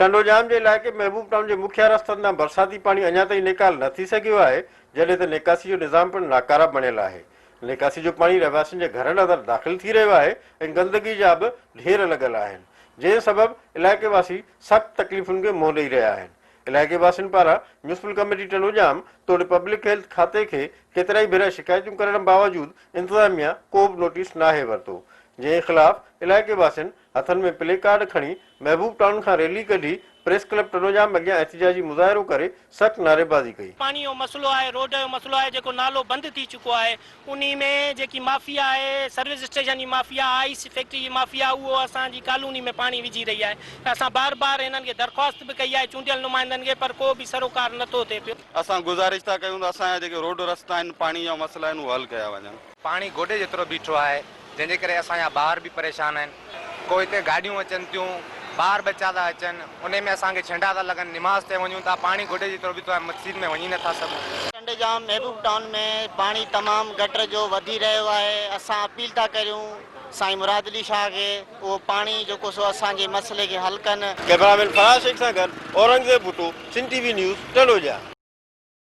ٽنڊوڄام جي علائقي محبوب ٽائون جي مکيه رستن تان برساتي پاڻي اڃا تائين نيڪال نه ٿي سگهيو آهي، جڏهن ته نيڪاسي جو نظام پڻ ناڪاره بڻيل آهي. نيڪاسي جو پاڻي رهواسين جي گهرن اندر داخل ٿي رهيو آهي ۽ گندگي جا به ڍير لڳل آهن، جنهن سبب علائقي واسي سخت تڪليفن کي منهن ڏئي رهيا آهن. علائقي واسين پاران ميونسپل ڪميٽي ٽنڊوڄام توڙي پبلڪ هيلٿ کاتي کي ڪيترائي ڀيرا شڪايتون ڪرڻ باوجود انتظاميا ڪو به نوٽيس ناهي ورتو، جنهن خلاف علائقي واسين هٿن ۾ پلي ڪارڊ کڻي محبوب ٽائون کان ريلي ڪڍي پريس ڪلب ٽنڊوڄام اڳيان احتجاجي مظاهرو ڪري سخت نعريبازي ڪئي. پاڻي جو مسئلو آهي روڊ جو مسئلو آهي جيڪو نالو بند ٿي چڪو آهي انهي ۾ جيڪي مافيا آهي سروس اسٽيشن جي مافيا آئيس فيڪٽري جي مافيا اهو اسان جي ڪالوني ۾ پاڻي وجهي رهي آهي اسان بار بار هنن کي درخواست به ڪئي آهي چونڊيل نمائندن کي پر ڪو به سروڪار نٿو ٿئي پيو. اسان گذارش ٿا ڪيون ته اسان جا جيڪي روڊ رستا آهن پاڻي جا مسئلا آهن اهي حل ڪيا وڃن. پاڻي گوڏي جيترو بيٺو آهي جنهن جي ڪري اسان جا ٻار به پريشان آهن ڪو هتي گاڏيون اچن ٿيون ٻار ٻچا ٿا اچن انهي ۾ اسان کي ڇنڊا ٿا لڳن نماز تي وڃون ٿا پاڻي گوڏي جيترو بيٺو آهي مسجد ۾ وڃي نٿا سگهون. ٽنڊوڄام محبوب ٽائون ۾ پاڻي تمام گٽر جو وڌي رهيو آهي اسان اپيل ٿا ڪريون سائين مراد علي شاهه کي اهو پاڻي جيڪو سو اسان جي مسئلي کي حل ڪن. ڪئميرا مين فراز شيخ سان گڏ Aurangzeb Bhutto, Sindh T V news, Tandojam.